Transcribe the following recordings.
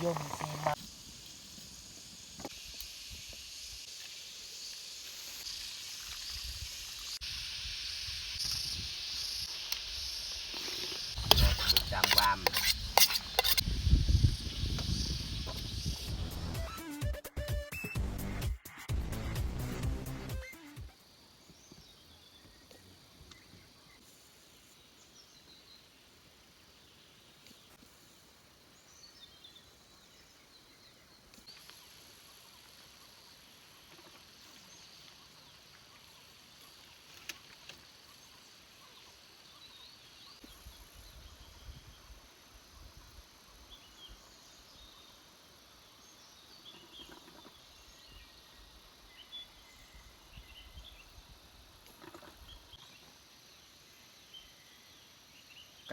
ຍົມສີມາ ຈຳວາມ.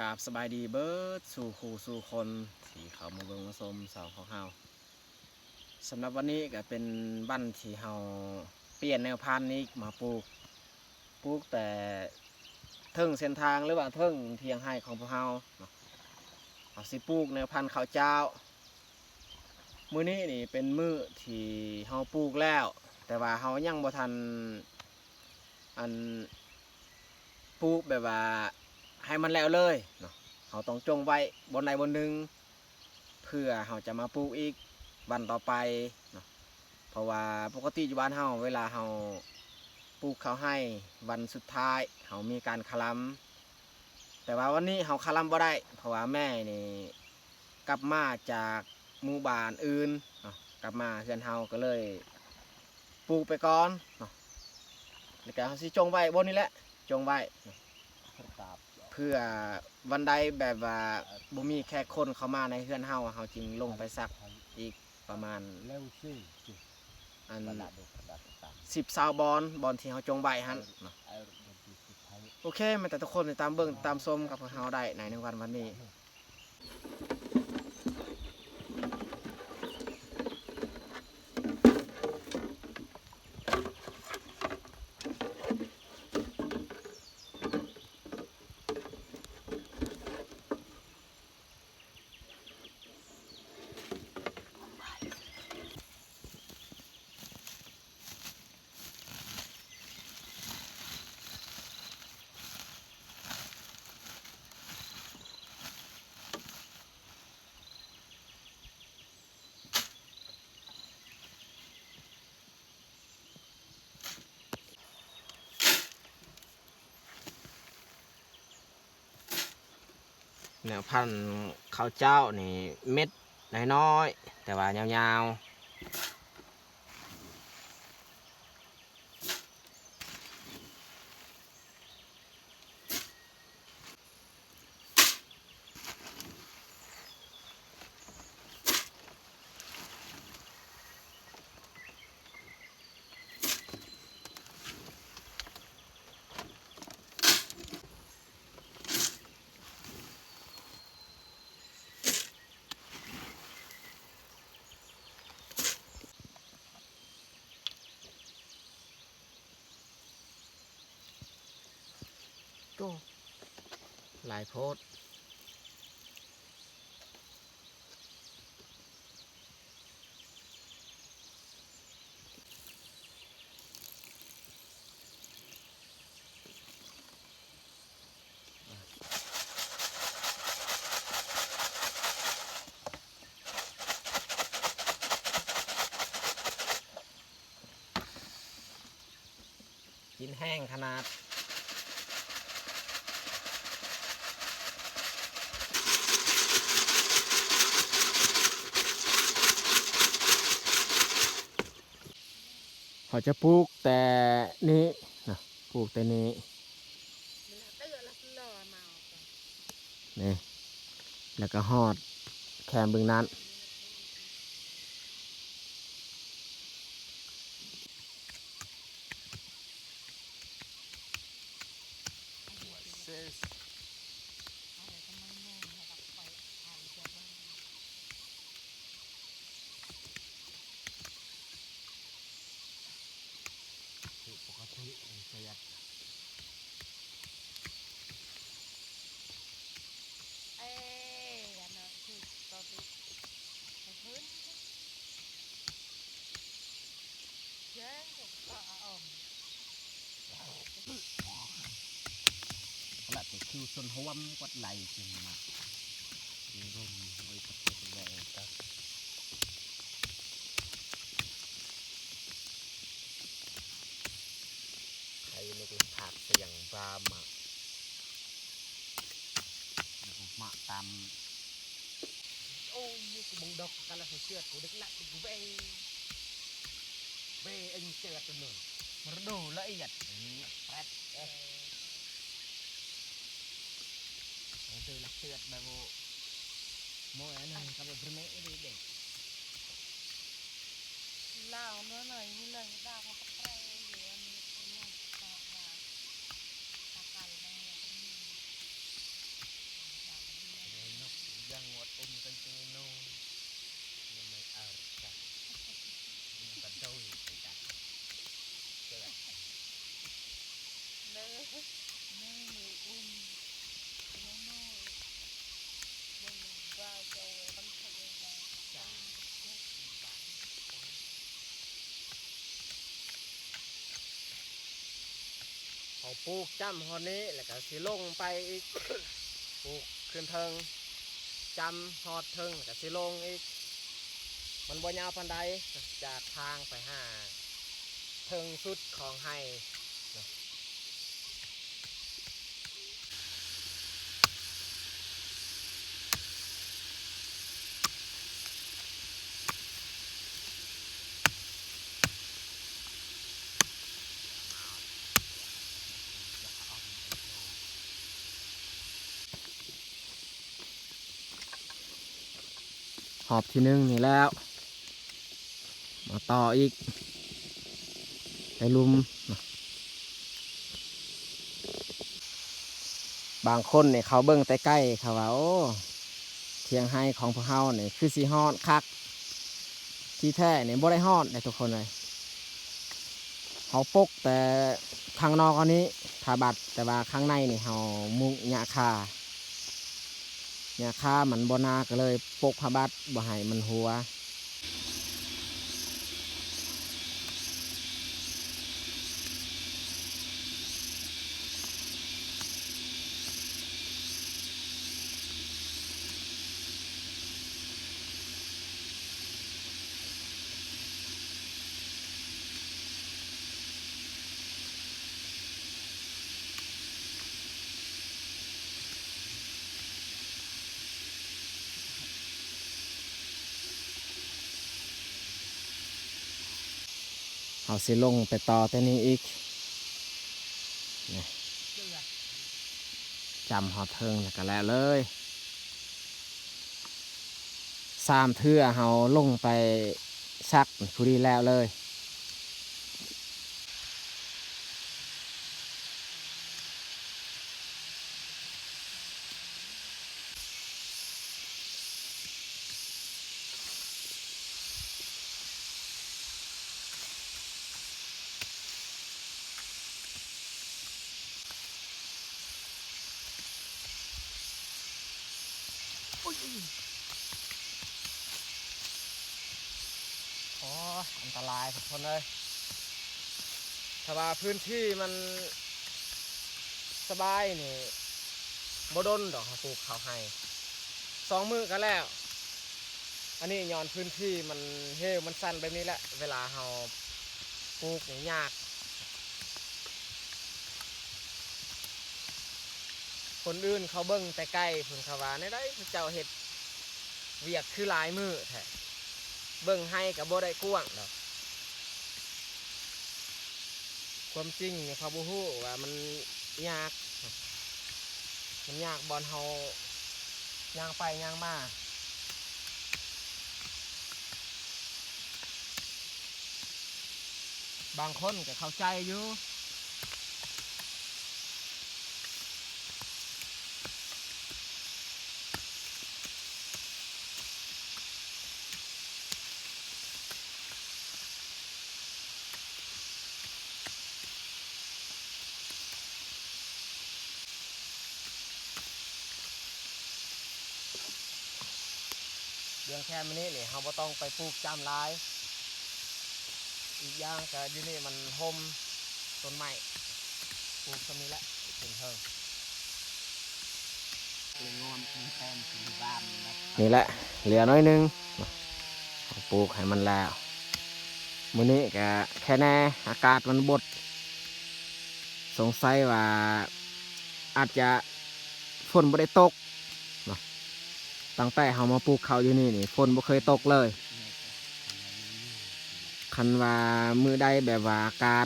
ກາບສະບາຍດີເບິດສູ່ຄູ່ສູ່ຄົນທີ່ເຂົ້າມາເບິ່ງມາຊົມຊ່ອງຂອງເຮົາ. ສຳລັບວັນນີ້ກໍເປັນວັນທີ່ເຮົາປ່ຽນແນວພັນອີກມາປູກ, ປູກແຕ່ເທິງເສັ້ນທາງ ຫຼືວ່າເທິງຖຽງໄຮ່ຂອງພວກເຮົາເນາະ. ເຮົາຊິປູກແນວພັນເຂົ້າຈ້າວ. ມື້ນີ້ນີ້ເປັນມື້ທີ່ເຮົາປູກແລ້ວ, ແຕ່ວ່າເຮົາຍັງບໍ່ທັນ ອັນ ປູກແບບວ່າໃຫ້ມັນແລ້ວເລີຍເນາະ. ເຮົາຕ້ອງຈົ່ງໄວ້ບ່ອນໃດບ່ອນໜຶ່ງ ເພື່ອເຮົາຈະມາປູກອີກວັນຕໍ່ໄປເນາະ. ເພາະວ່າປົກກະຕິຢູ່ບ້ານເຮົາ ເວລາເຮົາປູກເຂົ້າໄຮ່ ວັນສຸດທ້າຍເຮົາມີການຄະລຳ, ແຕ່ວ່າວັນນີ້ເຮົາຄະລຳບໍ່ໄດ້ ເພາະວ່າແມ່ນີ້ກັບມາຈາກໝູ່ບ້ານອື່ນເນາະ, ກັບມາເຮືອນເຮົາ ກໍເລີຍປູກໄປກ່ອນເນາະ. ແລ້ວກໍເຮົາຊິຈົ່ງໄວ້ບ່ອນນີ້ແຫຼະ, ຈົ່ງໄວ້ເນາະ ເພື່ອວັນໃດແບບວ່າບໍ່ມີແຂກຄົນເຂົ້າມາໃນເຮືອນເຮົາ ເຮົາຈຶ່ງລົງໄປສັກອີກປະມານ ອັນ ສິບຊາວບ່ອນ, ບ່ອນທີ່ເຮົາຈົ່ງໄວ້ຫັ້ນເນາະ. ໂອເຄ ແມ່ນແຕ່ທຸກຄົນຕິດຕາມເບິ່ງຕາມຊົມກັບພວກເຮົາໄດ້ໃນ ໃນວັນ ວັນນີ້. ແນວພັນເຂົ້າຈ້າວນີ້ເມັດນ້ອຍໆ ແຕ່ວ່າຍາວໆ. ໂອ້ ຫຼາຍໂພດ. ກິນແຫ້ງຂະໜາດ. ເຂົາຈະປູກແຕ່ນີ້ນະ, ປູກແຕ່ນີ້ ນີ້ ແລ້ວກໍຮອດແຄມເບິ່ງນັ້ນ. ຄືຊົນຮ່ວມກົດໄລຂຶ້ນມາ ລົມໄວ້ປະເທດແວກັດ ໃຫ້ນກພາກສຽງບາມາ ມາຕາມ ໂອ້ຍ ກູບັງດອກ ກາລະສະເຊືອດ ກູເດັກລະ ກູເວ ເວ ເອັງເຈີດໂຕໜຶ່ງ ມະຣະໂດລະອຽດ ແປດ ເອີ ເອີ ລະເຊືອດ ແບບໂມ ໂມອັນນັ້ນ ກະບໍ່ເປັນເມອີເດັກ ລາວເນາະ ເລີຍ ເລີຍ ດາວ ເຂົາກະແປຢູ່ອັນນີ້ ເປັນຫຍັງ ເຮົາປູກຈ້ຳຮອດນີ້ ແລ້ວກະຊິລົງໄປອີກ ປູກຂຶ້ນເທິງ ຈ້ຳຮອດເທິງ ແລ້ວກະຊິລົງອີກ ມັນບໍ່ຍາວປານໃດ ຈາກທາງໄປຫາເທິງສຸດຂອງໄຮ່. ຮອບທີໜຶ່ງນີ້ແລ້ວ ມາຕໍ່ອີກ ແຕ່ລຸ່ມ ບາງຄົນນີ້ເຂົາເບິ່ງແຕ່ໄກ ເຂົາວ່າ ໂອ້ ຖຽງໄຮ່ຂອງພວກເຮົານີ້ຄືຊິຮ້ອນຄັກ ທີ່ແທ້ນີ້ບໍ່ໄດ້ຮ້ອນເດ້ທຸກຄົນເອີຍ ເຮົາປົກແຕ່ຂ້າງນອກອັນນີ້ຜ້າບັດ ແຕ່ວ່າຂ້າງໃນນີ້ເຮົາມຸງຫຍ້າຄາ ຫຍ້າຄາມັນບໍ່ໜາ ກະເລີຍປົກຜ້າບັດບໍ່ໃຫ້ມັນຮົ່ວ. ເຮົາຊິລົງໄປຕໍ່ແຕ່ນີ້ອີກ ນີ້ ຈ້ຳຮອດເທິງແລ້ວກະແລ້ວເລີຍ ສາມເທື່ອເຮົາລົງໄປສັກ ພໍດີແລ້ວເລີຍ. ໂອ້ຍ ອັນຕະລາຍທຸກຄົນເອີຍ ຖ້າວ່າພື້ນທີ່ມັນສະບາຍນີ້ ບໍ່ດົນດອກ ເຮົາປູກເຂົ້າໄຮ່ ສອງມື້ກະແລ້ວ. ອັນນີ້ຍ້ອນພື້ນທີ່ມັນເຫວມັນຊັນແບບນີ້ແຫຼະ ເວລາເຮົາປູກນີ້ຍາກ. ຄົນອື່ນເຂົາເບິ່ງແຕ່ໄກພຸ້ນ ເຂົາວ່າແນວໃດ ເຈົ້າເຮັດວຽກຄືຫຼາຍມື້ແທ້ ເບິ່ງໄຮ່ກະບໍ່ໄດ້ກວ້າງດອກ. ຄວາມຈິງນີ້ເຂົາບໍ່ຮູ້ວ່າມັນຍາກ ມັນຍາກບ່ອນເຮົາຍ່າງໄປຍ່າງມາ. ບາງຄົນກະເຂົ້າໃຈຢູ່. ເບື້ອງແຄມນີ້ນີ້ ເຮົາບໍ່ຕ້ອງໄປປູກຈ້ຳຫຼາຍ ອີກຢ່າງກະຢູ່ນີ້ມັນຮົ່ມຕົ້ນໄມ້ ປູກສ່ຳນີ້ແຫຼະຂຶ້ນເທິງ. ນີ້ແຫຼະ ເຫຼືອໜ້ອຍໜຶ່ງ ເຮົາປູກໃຫ້ມັນແລ້ວ. ມື້ນີ້ກະແຄ່ແນ່ ອາກາດມັນບົດ ສົງໄສວ່າອາດຈະຝົນບໍ່ໄດ້ຕົກເນາະ. ຕັ້ງແຕ່ເຮົາມາປູກເຂົ້າຢູ່ນີ້ນີ້ ຝົນບໍ່ເຄີຍຕົກເລີຍ. ຄັນວ່າມື້ໃດແບບວ່າອາກາດ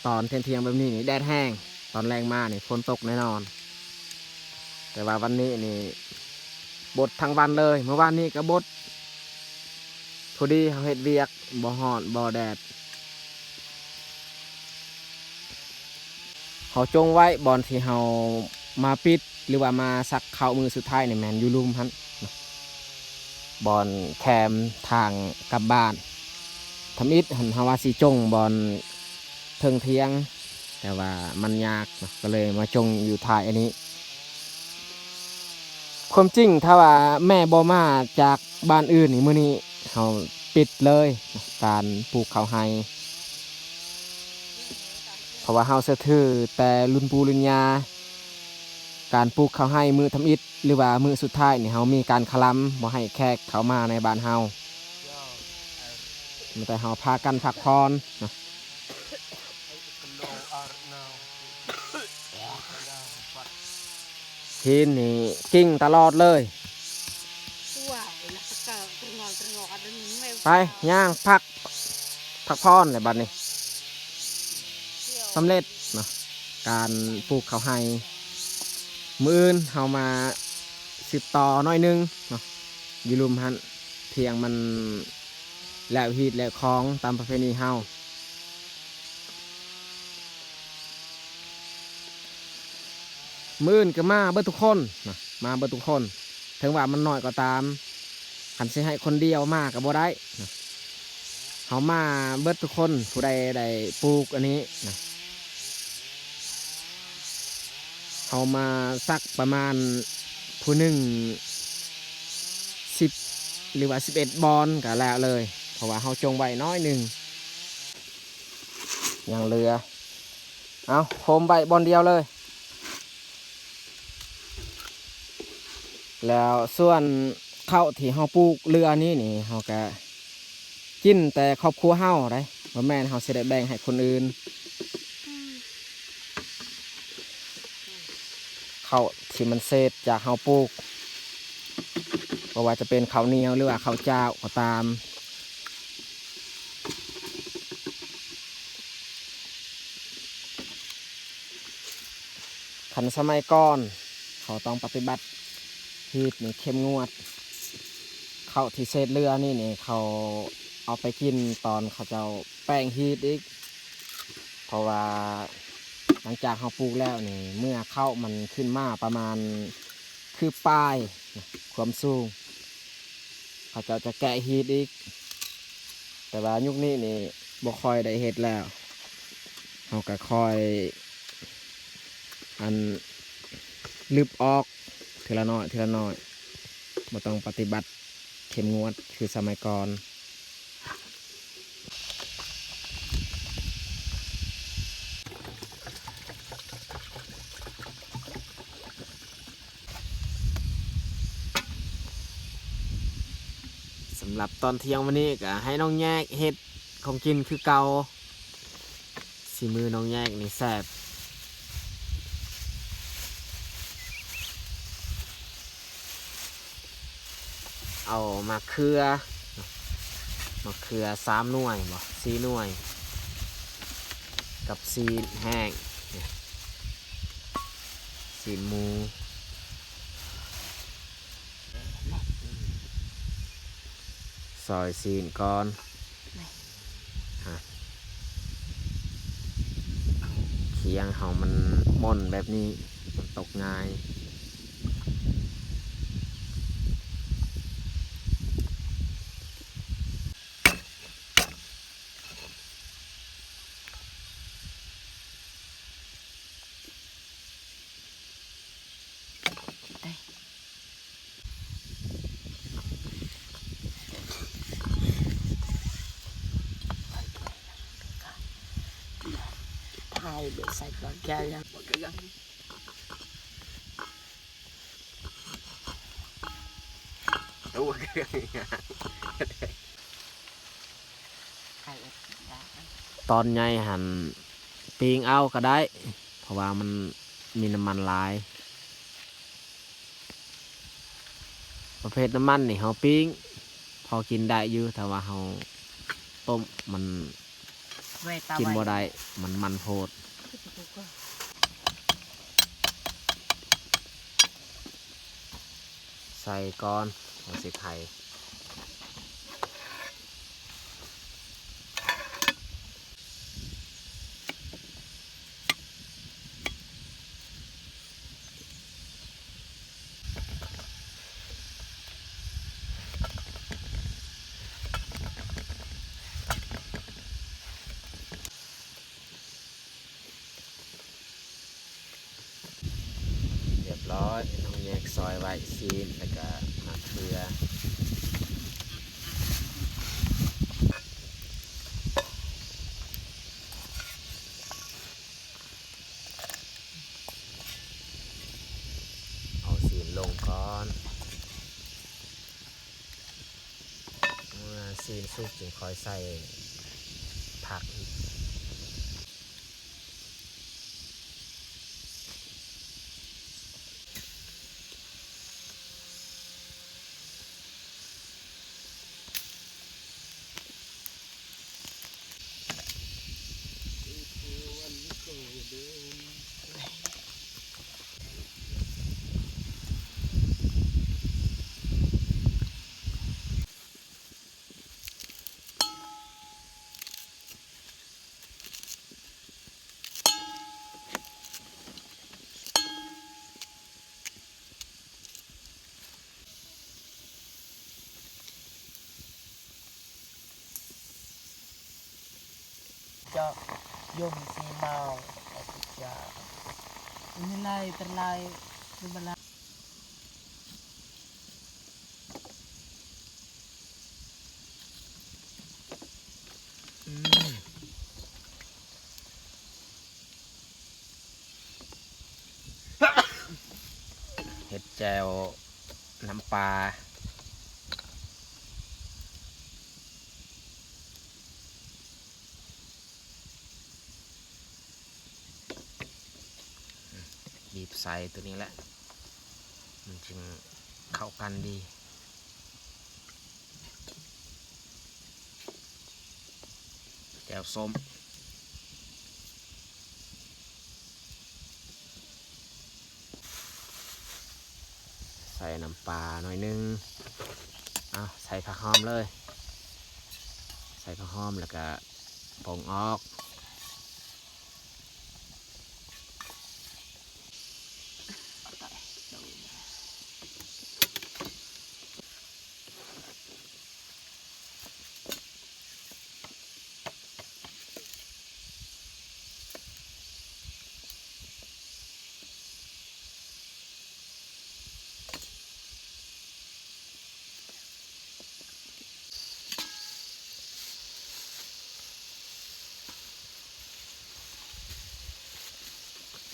ຕອນທ່ຽງໆແບບນີ້ນີ້ ແດດແຮງ ຕອນແລງມານີ້ຝົນຕົກແນ່ນອນ. ແຕ່ວ່າວັນນີ້ນີ້ບົດທັງວັນເລີຍ. ເມື່ອວານນີ້ກໍບົດ ພໍດີເຮົາເຮັດວຽກ ບໍ່ຮ້ອນບໍ່ແດດ. ເຮົາຈົ່ງໄວ້ບ່ອນທີ່ເຮົາມາປິດ ຫຼືວ່າມາສັກເຂົ້າມື້ສຸດທ້າຍນີ້ແມ່ນຢູ່ລຸ່ມຫັ້ນ ບ່ອນແຄມທາງກັບບ້ານ. ທຳອິດຫັ້ນເຮົາວ່າຊິຈົ່ງບ່ອນເທິງທຽງ ແຕ່ວ່າມັນຍາກເນາະ ກໍເລີຍມາຈົ່ງຢູ່ທ້າຍອັນນີ້. ຄວາມຈິງຖ້າວ່າແມ່ບໍ່ມາຈາກບ້ານອື່ນນີ້ ມື້ນີ້ເຮົາປິດເລີຍການປູກເຂົ້າໄຮ່ ເພາະວ່າເຮົາເຊື່ອຖືແຕ່ລຸ້ນປູ່ລຸ້ນຍ່າ ການປູກເຂົ້າໄຮ່ມື້ທຳອິດ ຫຼືວ່າມື້ສຸດທ້າຍນີ້ ເຮົາມີການຄະລຳ ບໍ່ໃຫ້ແຂກເຂົ້າມາໃນບ້ານເຮົາ ມີແຕ່ເຮົາພາກັນພັກຜ່ອນ. ຫີນນີ້ກິ້ງຕະຫຼອດເລີຍ. ໄປ ຍ່າງພັກ ພັກຜ່ອນແຫຼະບັດນີ້. ສຳເລັດເນາະ ການປູກເຂົ້າໄຮ່. ມື້ອື່ນເຮົາມາສືບຕໍ່ໜ້ອຍໜຶ່ງເນາະ ຢູ່ລຸ່ມຫັ້ນ ທ່ຽງມັນແລ້ວຮີດແລ້ວຄອງຕາມປະເພນີເຮົາ. ມື້ອື່ນກໍມາເບິດທຸກຄົນນະ ມາເບິດທຸກຄົນ ເຖິງວ່າມັນໜ້ອຍກໍຕາມ. ຄັນຊິໃຫ້ຄົນດຽວມາກໍບໍ່ໄດ້ນະ ເຮົາມາເບິດທຸກຄົນ ຜູ້ໃດໄດ້ປູກອັນນີ້ນະ. ເຮົາມາສັກປະມານຜູ້ໜຶ່ງສິບ ຫຼືວ່າສິບເອັດບ່ອນກໍແລ້ວເລີຍ ເພາະວ່າເຮົາຈົ່ງໄວ້ໜ້ອຍໜຶ່ງ ຍັງເຫຼືອ. ເອົາ ໂຮມໄວ້ບ່ອນດຽວເລີຍ. ແລ້ວສ່ວນເຂົ້າທີ່ເຮົາປູກເຫຼືອນີ້ນີ້ ເຮົາກະກິນແຕ່ຄອບຄົວເຮົາໃດ໋ ບໍ່ແມ່ນເຮົາຊິໄດ້ແບ່ງໃຫ້ຄົນອື່ນ. ເຂົ້າທີ່ມັນເສດຈາກເຮົາປູກ ບໍ່ວ່າຈະເປັນເຂົ້າໜຽວ ຫຼືວ່າເຂົ້າຈ້າວກໍຕາມ. ຄັນສະໄໝກ່ອນ ເຂົາຕ້ອງປະຕິບັດຮີດນີ້ເຂັ້ມງວດ. ເຂົ້າທີ່ເສດເຫຼືອນີ້ນີ້ ເຂົາເອົາໄປກິນຕອນເຂົາເຈົ້າແປງຮີດອີກ ເພາະວ່າຫຼັງຈາກເຮົາປູກແລ້ວນີ້ ເມື່ອເຂົ້າມັນຂຶ້ນມາປະມານຄືບປາຍ ຄວາມສູງ ເຂົາເຈົ້າຈະແກະຮີດອີກ. ແຕ່ວ່າຍຸກນີ້ນີ້ບໍ່ຄ່ອຍໄດ້ເຮັດແລ້ວ ເຮົາກໍຄ່ອຍ ອັນ ລຶບອອກເທື່ອລະໜ້ອຍເທື່ອລະໜ້ອຍ ບໍ່ຕ້ອງປະຕິບັດເຂັ້ມງວດຄືສະໄໝກ່ອນ. ສຳລັບຕອນທ່ຽງວັນນີ້ກໍໃຫ້ນ້ອງແຍກເຮັດຂອງກິນຄືເກົ່າ. ສີມືນ້ອງແຍກນີ້ແຊບ. ເອົາໝາກເຂືອ ໝາກເຂືອສາມໜ່ວຍບໍ ສີ່ໜ່ວຍ ກັບຊີ້ນແຫ້ງ ຊີ້ນໝູ ຊອຍຊີ້ນກ່ອນ. ຮະ ຄຽງເຮົາມັນໝົນແບບນີ້ ມັນຕົກງ່າຍ. ຖ່າຍໄປໃສ່ກ່ອນແກ້ວຍັງ. ໂອ້ຍ ຕອນໃຫຍ່ຫັ້ນປີ້ງເອົາກໍໄດ້ ເພາະວ່າມັນມີນ້ຳມັນຫຼາຍ. ປະເພດນ້ຳມັນນີ້ເຮົາປີ້ງພໍກິນໄດ້ຢູ່ ຖ້າວ່າເຮົາຕົ້ມມັນ ກິນບໍ່ໄດ້ ມັນມັນໂພດ. ໃສ່ກ່ອນ ແລ້ວຊິໄຂ່. ຮຽບຮ້ອຍ ນ້ອງແຍກຊອຍໄວ້ ຊີ້ນ ແລ້ວກະໝາກເຂືອ. ເອົາຊີ້ນລົງກ່ອນ ເມື່ອຊີ້ນສຸກຈຶ່ງຄ່ອຍໃສ່ຜັກອີກ. ຈະຍົມສີເມົາ ເຈົ້າ ນີ້ໄລ່ຕະໄລຄືບໍ່ລະ. ອືມ ເຮັດແຈ່ວນ້ຳປາ. ບີບໃສ່ໂຕນີ້ແຫຼະ ມັນຈຶ່ງເຂົ້າກັນດີ. ແຈ່ວສົ້ມ ໃສ່ນ້ຳປາໜ້ອຍໜຶ່ງ. ເອົາ ໃສ່ຜັກຫອມເລີຍ ໃສ່ຜັກຫອມ ແລ້ວກະປົງອອກ.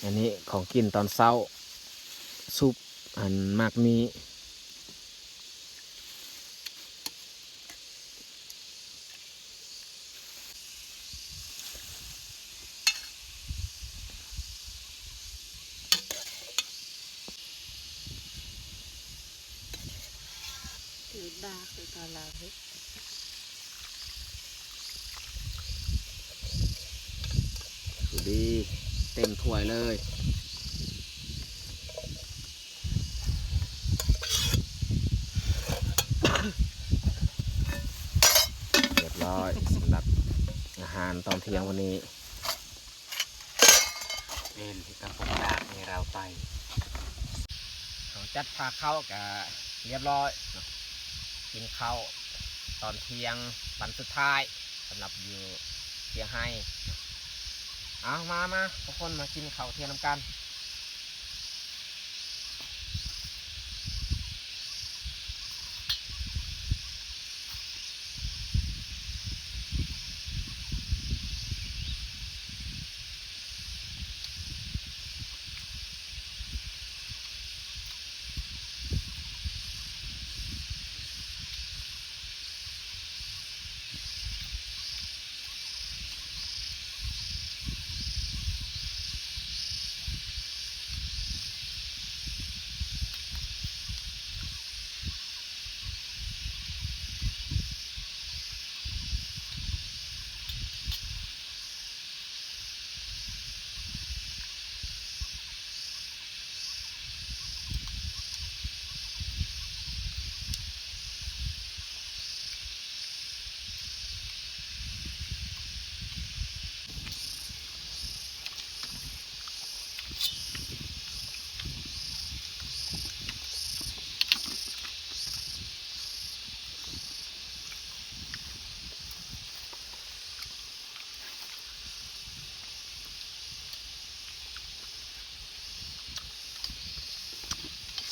ອັນນີ້ຂອງກິນຕອນເຊົ້າ ຊຸບ ອັນ ໝາກມີ້. ຖືດາຄືຕາລາວເຮັດ ພໍດີເຕັມຖ້ວຍເລີຍ. ຮຽບຮ້ອຍ ສຳລັບອາຫານຕອນທ່ຽງວັນນີ້. ເປັນທີ່ກຳປົງດາກໃນລາວໃຕ້ ເຮົາຈັດພາເຂົ້າກະຮຽບຮ້ອຍເນາະ ກິນເຂົ້າຕອນທ່ຽງວັນສຸດທ້າຍ ສຳລັບຢູ່ຊຽງໄຮ້. ເອົາ ມາ ມາ ທຸກຄົນມາກິນເຂົ້າທ່ຽງນຳກັນ. ເ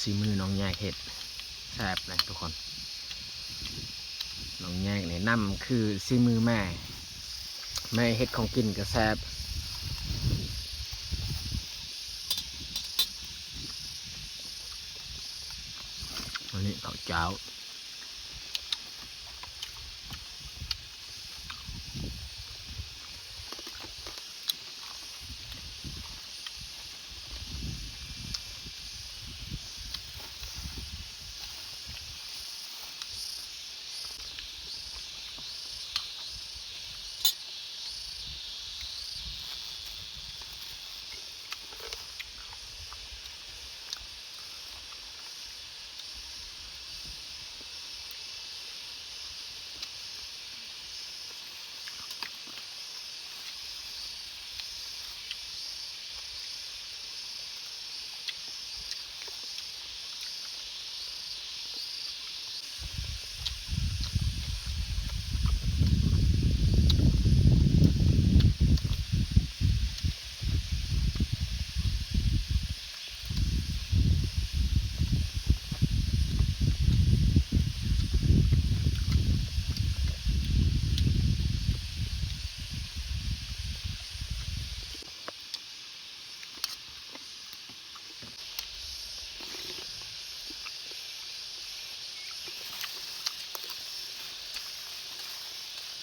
ຝີມືນ້ອງແຍກເຮັດແຊບເລີຍທຸກຄົນ. ນ້ອງແຍກນີ້ນຳຄືສີມືແມ່ ແມ່ເຮັດຂອງກິນກໍແຊບ. ອັນນີ້ເຂົ້າຈ້າວ.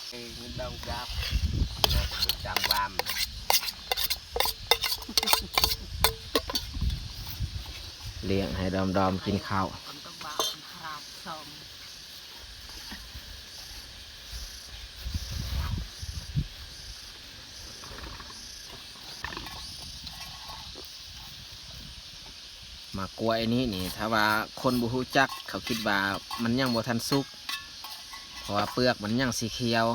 ເອີ ເງິນດອງຈັບ ດອງວາມ ລ້ຽງໃຫ້ດອມໆກິນເຂົ້າ. ໝາກກ້ວຍນີ້ນີ້ ຖ້າວ່າຄົນບໍ່ຮູ້ຈັກ ເຂົາຄິດວ່າມັນຍັງບໍ່ທັນສຸກ ເພາະວ່າເປືອກມັນຍັງສີຂຽວ,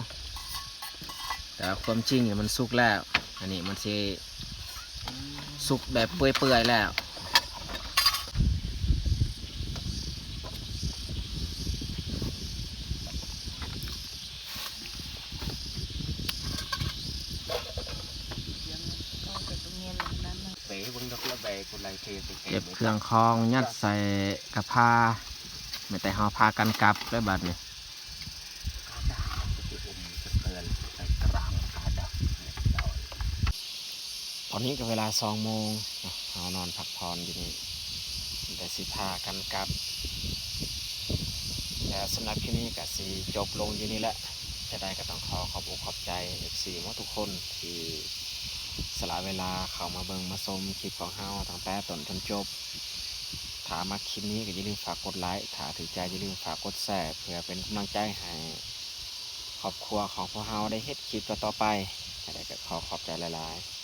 ແຕ່ວ່າຄວາມຈິງມັນສຸກແລ້ວ. ອັນນີ້ມັນຊິສຸກແບບເປື່ອຍໆແລ້ວ. ເກັບເຄື່ອງຂອງຍັດໃສ່ກະພາ ແມ່ນແຕ່ເຮົາພາກັນກັບແລ້ວບາດນີ້. ຕອນນີ້ກໍເວລາສອງໂມງເນາະ ເຮົານອນພັກຜ່ອນຢູ່ນີ້ ແຕ່ຊິພາກັນກັບ. ແລ້ວສຳລັບຄລິບນີ້ກໍຊິຈົບລົງຢູ່ນີ້ແຫຼະ. ຈະໄດ້ກໍຕ້ອງຂໍຂອບອົກຂອບໃຈເອັຟຊີໝົດທຸກຄົນທີ່ສະຫຼະເວລາເຂົ້າມາເບິ່ງມາຊົມຄລິບຂອງເຮົາຕັ້ງແຕ່ຕົ້ນຈົນຈົບ. ຖ້າມັກຄລິບນີ້ກໍຢ່າລືມຝາກກົດໄລ, ຖ້າຖືກໃຈຢ່າລືມຝາກກົດແຊ ເພື່ອເປັນກຳລັງໃຈໃຫ້ຄອບຄົວຂອງພວກເຮົາໄດ້ເຮັດຄລິບຕໍ່ໆໄປ. ຈະໄດ້ກໍຂໍຂອບໃຈຫຼາຍໆ.